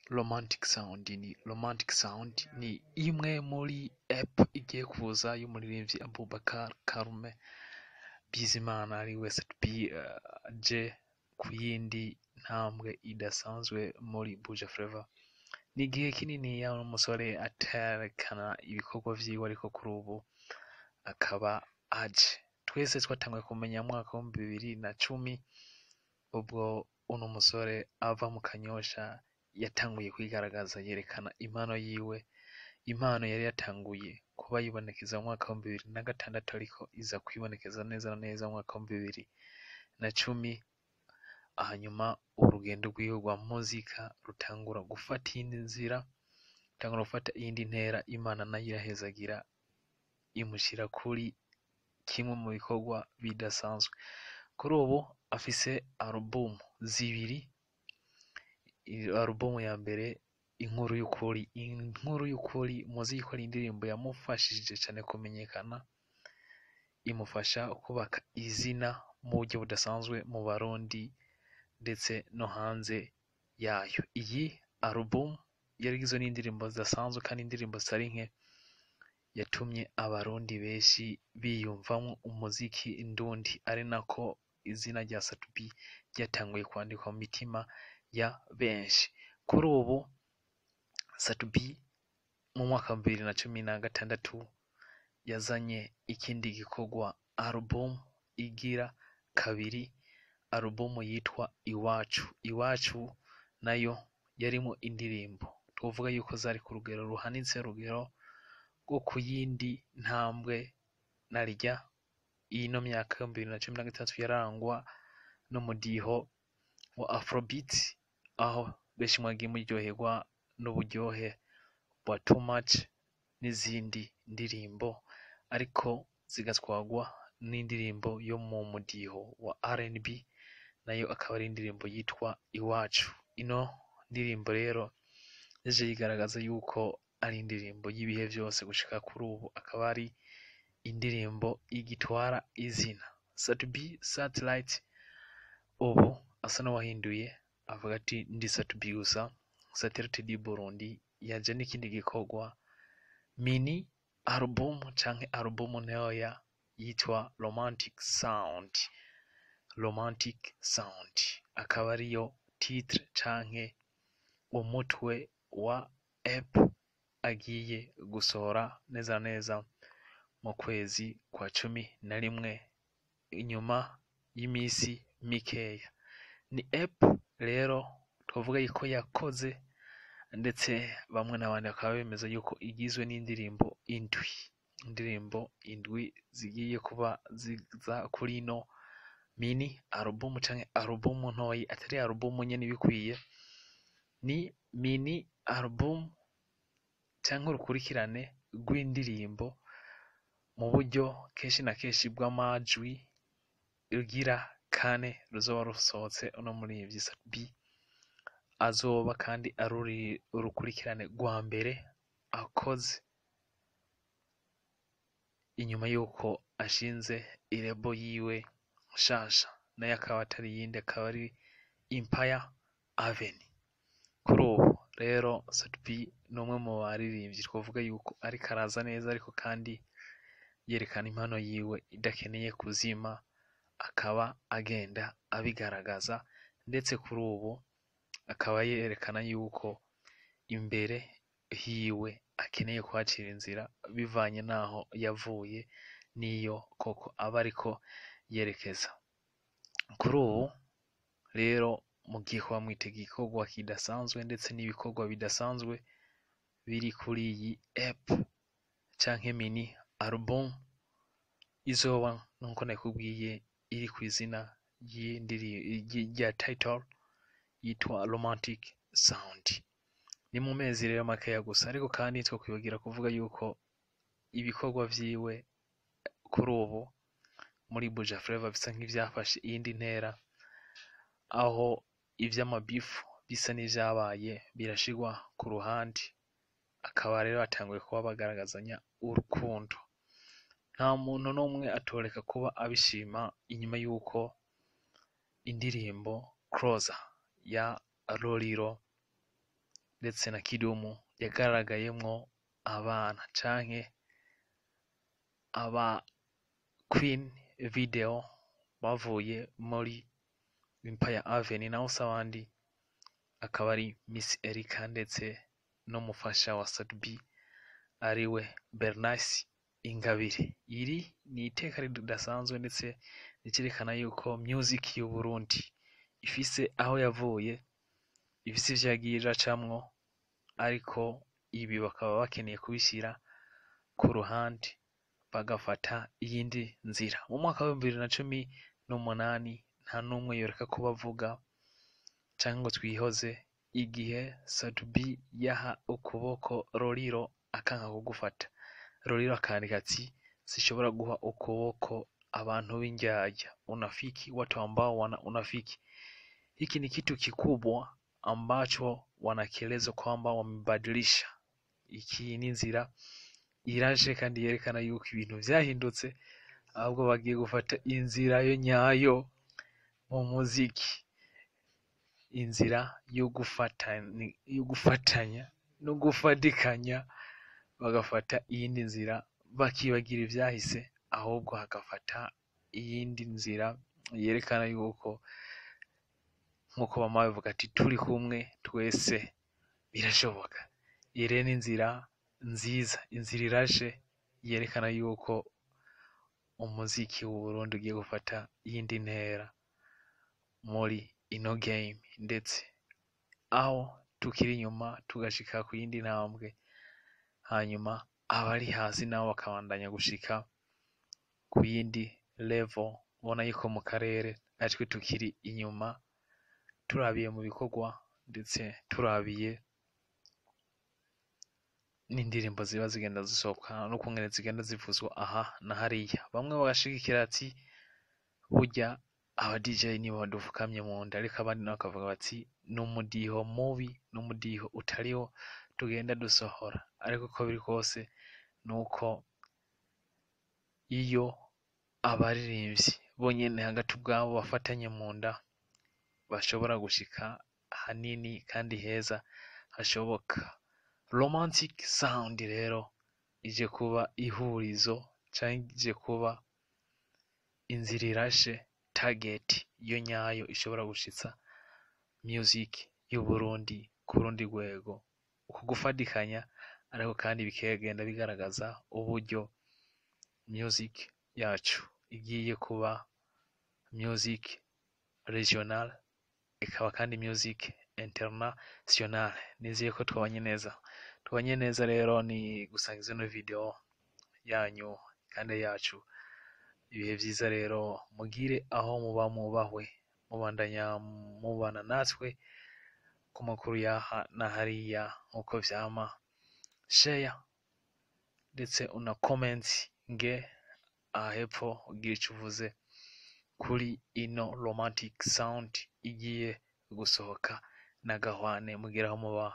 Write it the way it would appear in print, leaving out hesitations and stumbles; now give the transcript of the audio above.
Romantic Sound. Ni Romantic Sound, ni imwe muri EP igiye kuza y'umuririmbyi Abubakar Karume Bizimana, ari we Sat-B, aje ku yindi ntambwe idasanzwe muri Buja Flava. Ni igihe kinini uno musore aterekana ibikorwa vyiwe, ariko kuri ubu akaba aje. Twese twatanguye kumenya mu mwaka w'2010, ubwo uno musore ava mu Kanyosha yatanguye kwigaragaza, yerekana impano yiwe, impano yari yatanguye kuba yibonekeza mu mwaka w'2006, ariko iza kwibonekeza neza na neza mu mwaka w'2010. Hanyuma urugendo rwiwe rwa muzika rutangura gufata iyindi nzira, rutangura gufata iyindi ntera. Imana nayo irahezagira, imushyira kuri kimwe mu bikorwa bidasanzwe. Kuri ubu afise alubumu zibiri. Alubumu ya mbere, Inkuru y'Ukuri. Inkuru y'Ukuri muzi yuko ari indirimbo yamufashije cyane kumenyekana, imufasha kubaka izina mu buryo budasanzwe mu Barundi ndetse no hanze yayo. Iyi alubumu yari igizwe n'indirimbo zidasanzwe kandi indirimbo zitari nke, yatumye Abarundi benshi biyumvamo umuziki ndundi, ari nako izina rya Sat-B ryatanguye kwandikwa mu mitima ya benshi. Kuri ubu Sat-B mu mwaka wa 2016 yazanye ikindi gikorwa, album igira kabiri, album yitwa Iwacu. Iwacu nayo yarimo indirimbo twovuga yuko zari ku rugero ruhanitse, urugero rwo ku yindi ntambwe, narirya ino myaka ya 2016 yarangwa n'umudiho wa Afrobeat, aho benshi mwagiye muryoherwa n'uburyohe bwa Too Much n'izindi ndirimbo, ariko zigatwarwa n'indirimbo yo mu mudiho wa R&B, nayo akaba ari indirimbo yitwa Iwacu. Ino ndirimbo rero yaje yigaragaza yuko ari indirimbo y'ibihe byose, gushika kuri ubu akaba ari indirimbo igitwara izina. Sat-B Satellite ubu asa n'uwahinduye, avuga ati: "Ndi Sat-B gusa, Satellite du Burundi." Yaje n'ikindi gikorwa, mini album canke album ntoya yitwa Romantic Sound. Romantic Sound akaba ariyo titre canke umutwe wa EP agiye gusohora neza neza mu kwezi kwa 11, inyuma y'imisi mikeya. Ni EP rero twavuga yuko yakoze, ndetse bamwe n'abandi bakaba bemeza yuko igizwe n'indirimbo indwi, indirimbo indwi zigiye kuba ziza kuri ino mini album canke album ntoyi, atari album nyene ibikwiye, ni mini album canke urukurikirane rw'indirimbo mu buryo kenshi na kenshi bw'amajwi, rugira kane ruzoba rusohotse. Uno muririmbyi Sat-B azoba kandi ari urukurikirane rwa mbere akoze inyuma y'uko ashinze i label yiwe nshasha, nayo akaba atari iyindi, akaba ari Empire Avenue. Kuri ubu rero Sat-B ni umwe mu baririmbyi twavuga yuko ariko araza neza, ariko kandi yerekana impano yiwe idakeneye kuzima, akaba agenda abigaragaza, ndetse kuri ubu akaba yerekana yuko imbere hiwe akeneye kuhacira inzira bivanye n'aho yavuye n'iyo koko aba ariko yerekeza. Kuri ubu rero mugiye kuba mwitega igikorwa kidasanzwe, ndetse n'ibikorwa bidasanzwe biri kuri iyi EP canke mini album izoba, nkuko nakubwiye, iri ku izina rya title yitwa Romantic Sound. Ni mu mezi rero makeya gusa, ariko kandi twokwibagira kuvuga yuko ibikorwa vyiwe kuri ubu muri Buja Flava bisa nk'ivyafashe iyindi ntera, aho ivy'amabifu bisa n'ivyabaye birashirwa ku ruhande, akaba rero batanguye kuba bagaragazanya urukundo. Nta muntu n'umwe atoreka kuba abishima inyuma y'uko indirimbo Closer ya Lolilo ndetse na Kidumu yagaragayemwo abana canke aba Queen Video bavuye muri Empire Avenue, naho se abandi akaba ari Miss Erica ndetse n'umufasha wa Sat-B ariwe Bernice Ingabire. Iri ni iteka ridasanzwe ndetse ricerekana yuko music y'u Burundi ifise aho yavuye, ifise ivyo yagiye iracamwo, ariko ibi bakaba bakeneye kubishira ku ruhande bagafata iyindi nzira. Mu mwaka wa 2018 nta n'umwe yoreka kubavuga canke ngo twihoze igihe Sat-B yaha ukuboko Lolilo akanka kugufata. Lolilo akandika ati: "Sishobora guha ukuboko abantu b'indyarya, unafiki, watu ambao wana unafiki." Hiki ni kitu kikubwa ambacho wanakieleza kwamba wamebadilisha. Iki ni inzira iraje kandi yerekana yuko ibintu vyahindutse, ahubwo bagiye gufata inzira yo nyayo mu muziki, inzira yo gufatanya no gufatikanya, bagafata iyindi nzira bakibagira ivyahise, ahubwo hagafata iyindi nzira yerekana yuko, nkuko bama babivuga ati: "Turi kumwe twese birashoboka." Iyi rero ni inzira nziza, inzira irashe yerekana yuko umuziki w'Uburundi ugiye gufata iyindi ntera muri ino game, ndetse aho tukiri inyuma tugashika ku yindi ntambwe, hanyuma abari hasi nabo bakabandanya gushika ku yindi level. Ubona yuko mu karere aritwe tukiri inyuma turabiye mu bikorwa, ndetse turabiye n'indirimbo ziba zigenda zisohoka n'ukungene zigenda zivuzwa aha na hariya. Bamwe bagashigikira ati: "Burya aba DJ nibo badufukamye mu nda", ariko abandi nabo bakavuga bati: "N'umudiho mubi, n'umudiho utariwo tugenda dusohora." Ariko uko biri kose nuko iyo abaririmbyi bonyene hagati ubwabo bafatanye mu nda, bashobora gushika hanini kandi heza hashoboka. Romantic Sound rero ije kuba ihurizo canke ije kuba inzira irashe, target yo nyayo ishobora gushitsa music y'Uburundi ku rundi rwego. Uku gufatikanya ariko kandi bikagenda bigaragaza uburyo music yacu igiye kuba music regional, ikaba kandi music international. Nizeye ko twabanye neza. Tubanye neza rero ni gusangiza ino video yanyu kandi yacu. Ibihe vyiza rero, mugire aho muba mubahwe, mubandanya mubana natwe ku makuru yaha na hariya nkuko vyama. Share ndetse una comment nge aha hepfo ugira ico uvuze kuri ino Romantic Sound igiye gusohoka na Gahwane. Mugire aho muba.